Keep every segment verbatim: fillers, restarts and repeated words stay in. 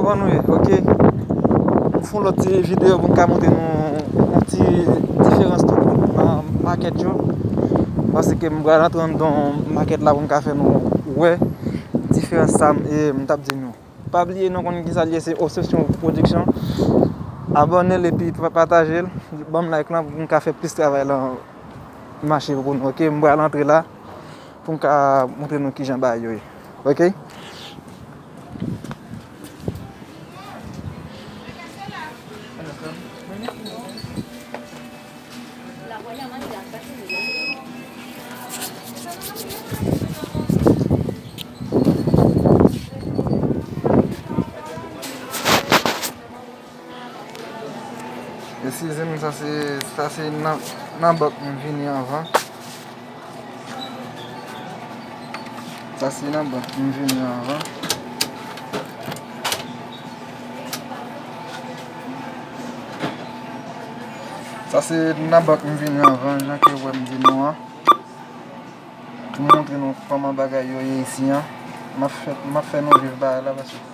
Bon, nou ye, ok. M fè yon lòt ti videyo pou m ka montre nou yon ti diferans tou nan makèt yo. Paske m pral antre anndan makèt la pou m ka fè nou wè diferans sa m, e, m t ap di nou. Pa bliye nou konn kisa l ye, se Obsession Production. Abòne l epi pa-, pataje l. Ban m like lan pou m ka fè plis travay lan mache pou nou, ok? M pral antre la pou m ka montre nou kijan bagay yo ye. Ok? Eskize m, sa se, sa se nan, nan bank m vini anvan. Sa se nan bank m vini anvan. Sa se nan bank m vini anvan, jan ke w wè m di nou an. Pou m montre nou kòman bagay yo ye isi an. M ap fè, m ap fè nou viv bagay la paske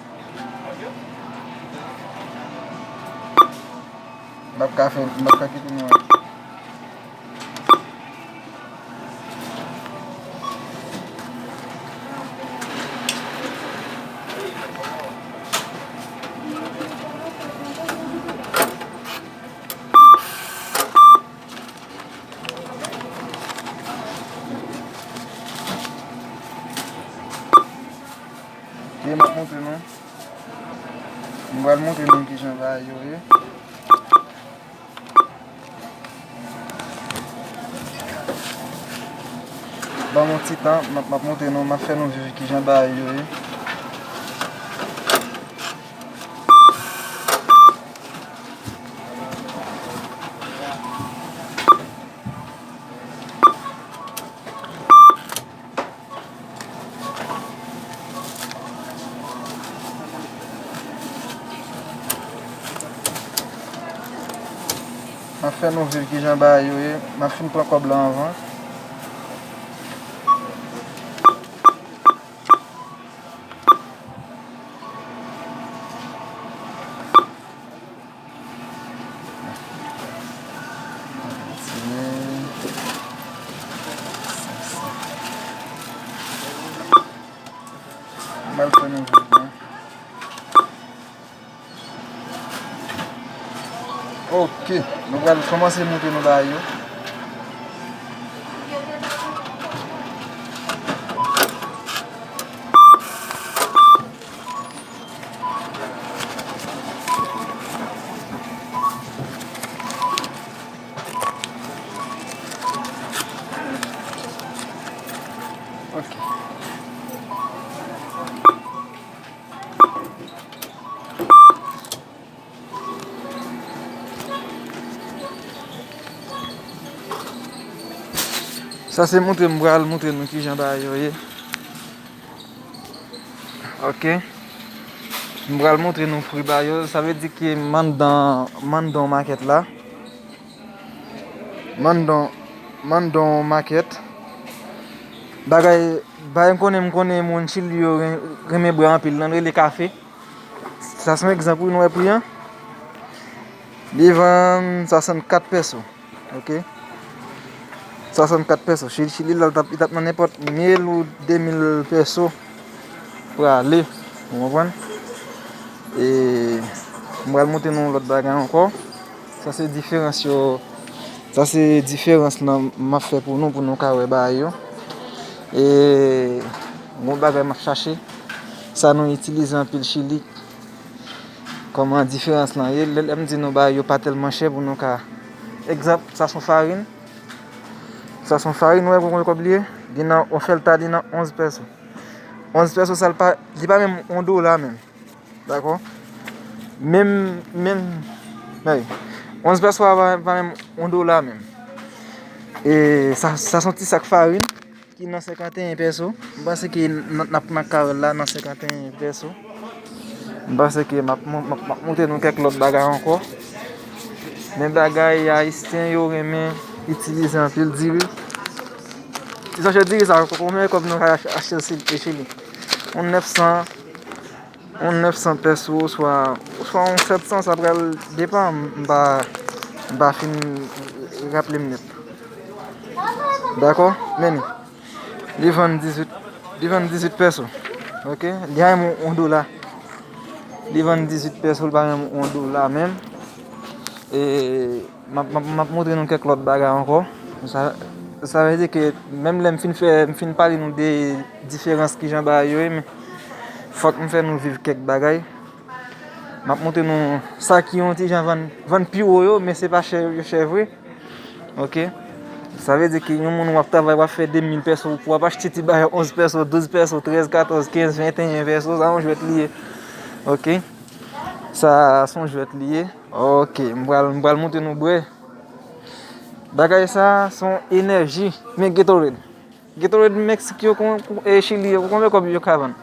m p ap ka fè, m p ap ka kite nou wè. E m ap montre nou. M pral montre nou kijan bagay yo ye. Ban m yon ti tan, m ap, m ap montre nou, m ap fè nou viv kijan bagay yo ye. M ap fè nou viv kijan bagay yo ye. M ap fin pran kòb la anvan. M al fè nou viv, non. Ok, nou pral kòmanse montre nou bagay yo. Ok. Sa se montre m pral montre nou kijan bagay yo ye. Ok. M pral montre nou pri bagay yo. Sa vle di ke m anndan, m anndan makèt la. M anndan, m anndan makèt. Bagay, bagay m konnen, m konnen moun Chili yo ren-, renmen bwè anpil, nan rele kafe. Sa se yon egzanp, wi, nou wè pri an. Li vann swasannkat pèso. Ok. Swasannkat pèso. Chili, Chili la, li t ap, li t ap nan nenpòt mil ou de mil pèso prale. Ou konprann? E m pral montre nou lòt bagay ankò. Sa se diferans yo. Sa se diferans lan m ap fè pou nou, pou nou ka wè bagay yo. E yon bagay m ap chache. Sa nou itilize anpil Chili. Kòman diferans lan ye? Lè, lè m di nou bagay yo pa tèlman chè pou nou ka. Egzanp, sa se yon farin. Sa se yon farin, ou wè konbyen kòb li ye? Li nan oferta, li nan onz pèso. Onz pèso, sa l pa, li pa menm yon dola menm. Dakò? Menm, menm, hey, onz pèso a pa, pa menm yon dola menm. E sa, sa se yon ti sak farin ki nan senkanteyen pèso. M panse ke n, n ap nan kawèl la nan senkanteyen pèso. M panse ke m ap, m ap, m ap montre nou kèk lòt bagay ankò. Men bagay ayisyen yo renmen itilize anpil, diri. Ti sachè diri sa, konbyen kòb nou ka ach-, achte l si, e Chili? Yon nèf san, yon nèf san peso, oswa, oswa yon sèt san, sa pral depann, m pa, m pa fin raple m nèt. Dakò? Men li, li vann dizuit, li vann dizuit peso. Ok? Li pa menm yon dola. Li vann dizuit peso, li pa menm yon dola menm. E m ap, m ap, m ap montre nou kèk lòt bagay ankò. Sa, sa vle di ke menm lè m fin fè, m fin pale nou de diferans kijan bagay yo ye, men fòk m fè nou viv kèk bagay. M ap montre nou sa ki yon ti jan vann, vann pi wo yo, men se pa chè, yo chè vre. Ok? Sa vle di ke yon moun w ap travay, w ap fè de mil peso, pou w ap achte ti bagay onz peso, douz peso, trèz, katòz, kenz, venteyen peso, sa yon jwèt li ye. Ok? Sa, sa yon jwèt li ye. Ok, m pral, m pral montre nou bwè. Bagay sa, se yon enèji. Men Gatorade. Gatorade Meksik yo, kon, kon, e Chili yo, konbyen kòb yo ka vann?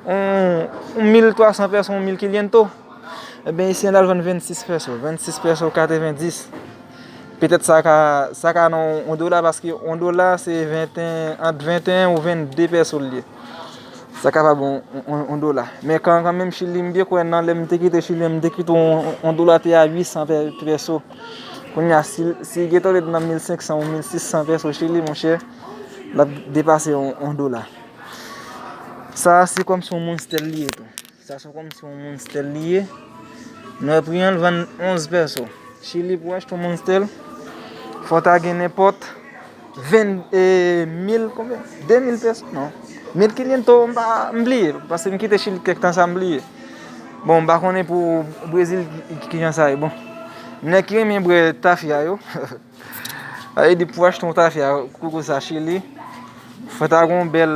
On, on mil twa san peso, on mil quinientos. Ebyen, isi an, l al vann vennsis peso. Vennsis peso katrevendis. Petèt sa ka, sa ka nan on dola, paske on dola se venteyen, ant venteyen ou vennde peso l ye. Sa kapab on, on, on dola. Men kan, kanmenm, Chili, m byen kwè nan lè m te kite Chili, m te kite on, on dola te a uit san pe-, peso. Kounye a, si, si Gatorade nan mil senk san ou mil sis san peso Chili, monchè, l ap depase on, on dola. Sa a, se kòmsi on Monster li ye tou. Sa se kòmsi yon Monster li ye. Nou wè pri an, l vann onz peso. Chili, pou w achte yon Monster, fò w ta gen nenpòt ven, e, mil, konbyen? De mil peso? Non. Mil quinientos, m pa, m bliye. Paske m kite Chili kèk tan sa, m bliye. Bon, m pa konnen pou Brezil ki, ki jan sa ye. Bon, nèg ki renmen bwè tafya yo. Sa vle di pou w achte yon tafya koukou sa Chili, fò ta gen yon bèl,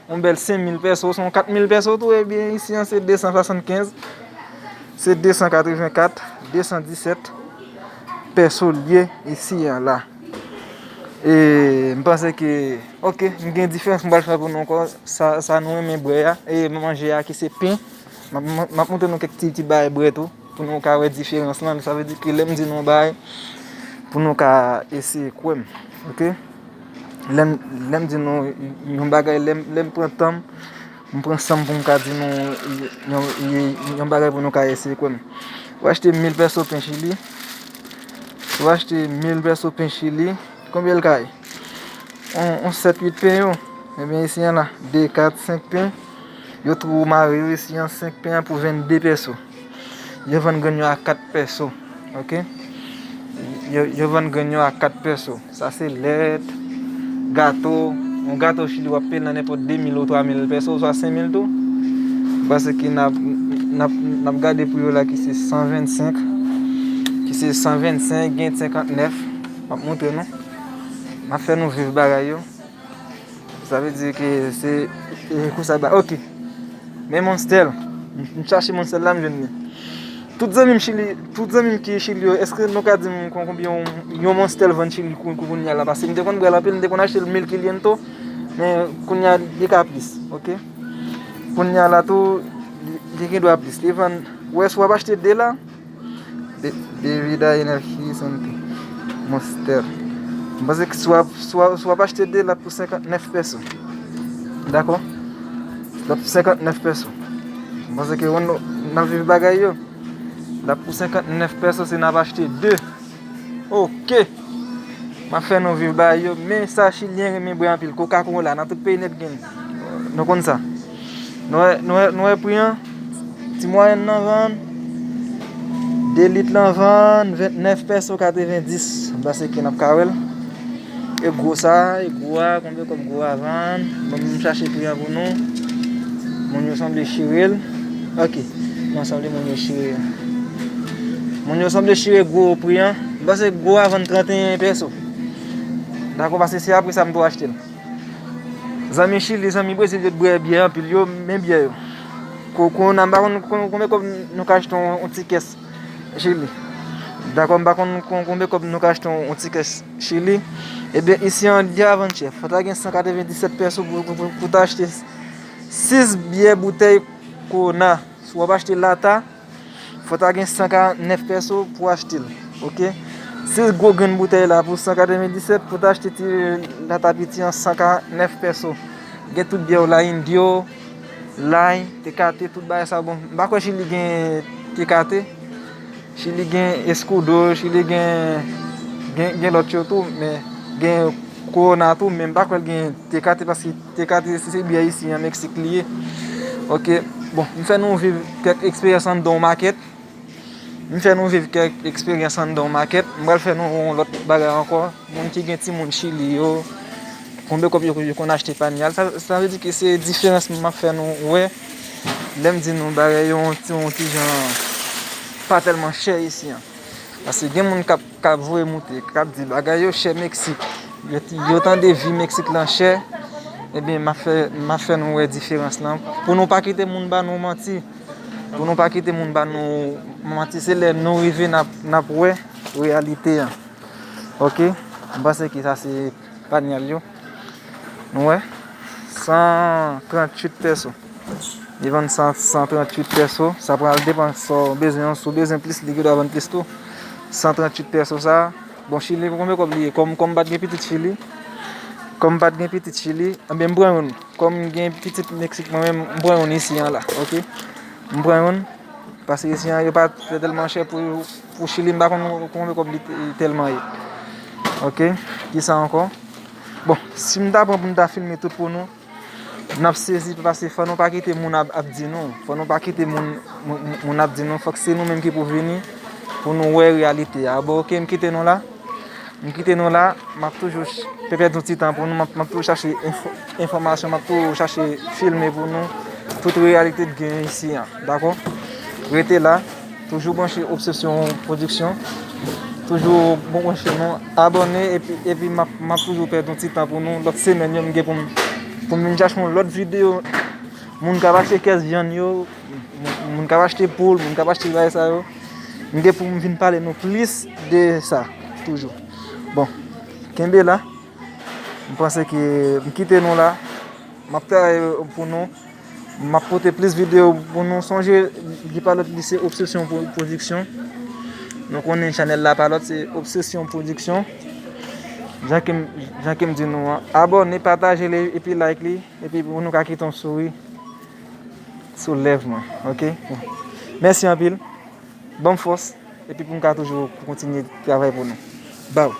yon bèl senk mil peso, se yon kat mil peso tou, ebyen isi an se de san swasannkenz, se de san katrevenkat, de san disèt peso l ye isi an la. E m panse ke, ok, m gen diferans m pral fè pou nou ankò, sa, sa nou renmen bwè a, e manje a ki se pen. M ap, m ap, m ap montre nou kèk ti, ti bagay bwè tou, pou nou ka wè diferans lan. Sa vle di ke lè m di nou yon bagay, pou nou ka eseye kwè m. Ok? Lè m, lè m di nou yon bagay, lè m, lè m pran tan m, m pran san m pou m ka di nou yon, yon, yon bagay pou nou ka eseye kwè m. Ou achte mil peso pen Chili, ou achte mil peso pen Chili, konbyen l ka ye? On, on sèt uit pen yo. Ebyen, isi an la, de, kat, senk pen. Yo tou mare yo isi an, senk pen an pou vennde peso. Yo vann grenn yo a kat peso. Ok? Yo, yo vann grenn yo a kat peso. Sa se lèt, gato. On gato Chili w ap peye l nan nenpòt de mil ou twa mil peso, oswa senk mil tou. M panse ke n ap, n ap, n ap gade pri yo la ki se san vennsenk. Ki se san vennsenk, gen senkannnèf. M ap montre nou. M ap fè nou viv bagay yo. Sa vle di ke se, e, konsa ba. Ok. Men Monster. M, m chache Monster la, m jwenn li. Tout zanmi m Chili, tout zanmi m ki Chili yo, èske nou ka di m kon, konbyen yon, yon Monster vann Chili kou, kou, kounye a la? Paske m te konn bwè l anpil, m te konn achte l mil quinientos, men kounye a li ka plis, ok? Kounye a la tou, li, li gen dwa plis. Li vann, ou wè, si w ap achte de la, Be-, Bebida Energy Santé Monster. M panse ke si w ap, si w ap, si w ap achte de, l ap pou senkannnèf peso. Dakò? L ap pou senkannnèf peso. M panse ke nou, n ap viv bagay yo. L ap pou senkannnèf peso si n ap achte de. Ok. M ap fè nou viv bagay yo. Men sa Chilyen renmen bwè anpil. Coca-Cola nan tout peyi nèt gen. Nou konn sa. Nou wè, nou wè, nou wè pri an? Ti mwayèn nan vann. De lit lan vann ventnèf peso katrevendis. M panse ke n ap ka wè l. E gwo sa, e gwo a, konbyen kòb gwo a vann? Bon, m chache pri an pou nou. Moun yo sanble chire l. Ok. Bon, sanble moun yo chire. Moun yo sanble chire gwo pri an. M panse gwo a vann tranteyen peso. Dakò, paske se apre sa m tou achte l. Zanmi Chili, zanmi Brezil, yo t bwè byè anpil, yo, men byè yo. Ko-, kounye a, m pa konn kon-, konbyen kòb nou ka achte yon, yon ti kès Chili. Dakò, m pa konn kon-, konbyen kòb nou ka achte yon, yon ti kès Chili. Ebyen, isi an, li a vann chè. Fò ta gen san katrevenndisèt peso pou, pou, pou, pou ta achte sis byè boutèy Corona. Si w ap achte lata, fò ta gen san karantnèf peso pou achte l. Ok? Sis gwo grenn boutèy la pou san katrevenndisèt, pou ta achte ti lata piti an san karantnèf peso. Gen tout byè yo la, Indio, Lay, T K T, tout bagay sa bon. M pa kwè Chili gen T K T. Chili gen Escudo, Chili gen, gen, gen lòt yo tou, men gen Corona tou, men m pa kwè l gen T K T paske T K T se, se byen isi an Meksik li ye. Ok, bon, m fè nou viv kèk eksperyans anndan yon makèt. M fè nou viv kèk eksperyans anndan yon makèt. M pral fè nou yon lòt bagay ankò. Moun ki gen timoun Chili yo, konbyen kòb yo, yo konn achte panyal. Sa, sa vle di ke se diferans m ap fè nou wè. Lè m di nou bagay yo yon ti, yon ti jan pa tèlman chè isi an. Paske gen moun k ap, k ap voye moute, k ap di bagay yo chè Meksik. Yo, yo tande vi Meksik lan chè. Ebyen, m ap fè, m ap fè nou wè diferans lan. Pou nou pa kite moun ba nou manti. Pou nou pa kite moun ba nou manti, se lè nou rive n ap, n ap wè reyalite an. Ok? M panse ke sa se panyal yo. Nou wè? San tranntuit pèso. Li vann san, san tranntuit pèso. Sa pral depann sa w bezwen an. Si w bezwen plis, li gendwa vann plis tou. San tranntuit pèso sa. Bon, Chili, konbyen kòb li ye? Kòm, kòm m pa t gen pitit Chili. Kòm m pa t gen pitit Chili, anben m pran youn. Kòm m gen pitit Meksik mwen menm, m pran youn isi an la, ok? M pran youn, paske isi an yo pa fè tèlman chè pou, pou Chili, m pa konn konbyen kòb li te- tèlman ye. Ok, kisa ankò? Bon, si m ta pran pou m ta filme tout pou nou, n ap sezi paske fò nou pa kite moun ap, ap di nou, fò nou pa kite moun, moun, moun ap di nou, fòk se nou menm ki pou vini pou nou wè reyalite a. Bon, ok, m kite nou la. M kite nou la, m ap toujou ch- pèdi yon ti tan pou nou, m ap, m ap toujou chache enfo- enfòmasyon, m ap toujou chache filme pou nou tout reyalite k gen isi an, dakò? Rete la, toujou branche Obsession Production, toujou bon branche nou, abòne, epi, epi m ap, m ap toujou pèdi yon ti tan pou nou, lòt semèn yo m gen pou m, pou m vin chache yon lòt videyo, moun k ap achte kès vyann yo, moun, moun k ap achte poul, moun k ap achte bagay sa yo, m gen pou m vin pale nou plis de sa, toujou. Bon, kenbe la. M panse ke m kite nou la. M ap travay pou nou. M ap pote plis videyo pou nou. Sonje, li pa lòt, li se Obsession Pro- Production. Nou konnen chanèl la pa lòt, se Obsession Production. Jan ke m, jan ke m di nou an. Abòne, pataje li, epi like li, epi pou nou ka kite yon souri sou lèv mwen, ok? Bon. Mèsi anpil. Ban m fòs, epi pou m ka toujou kontinye travay pou nou. Baw.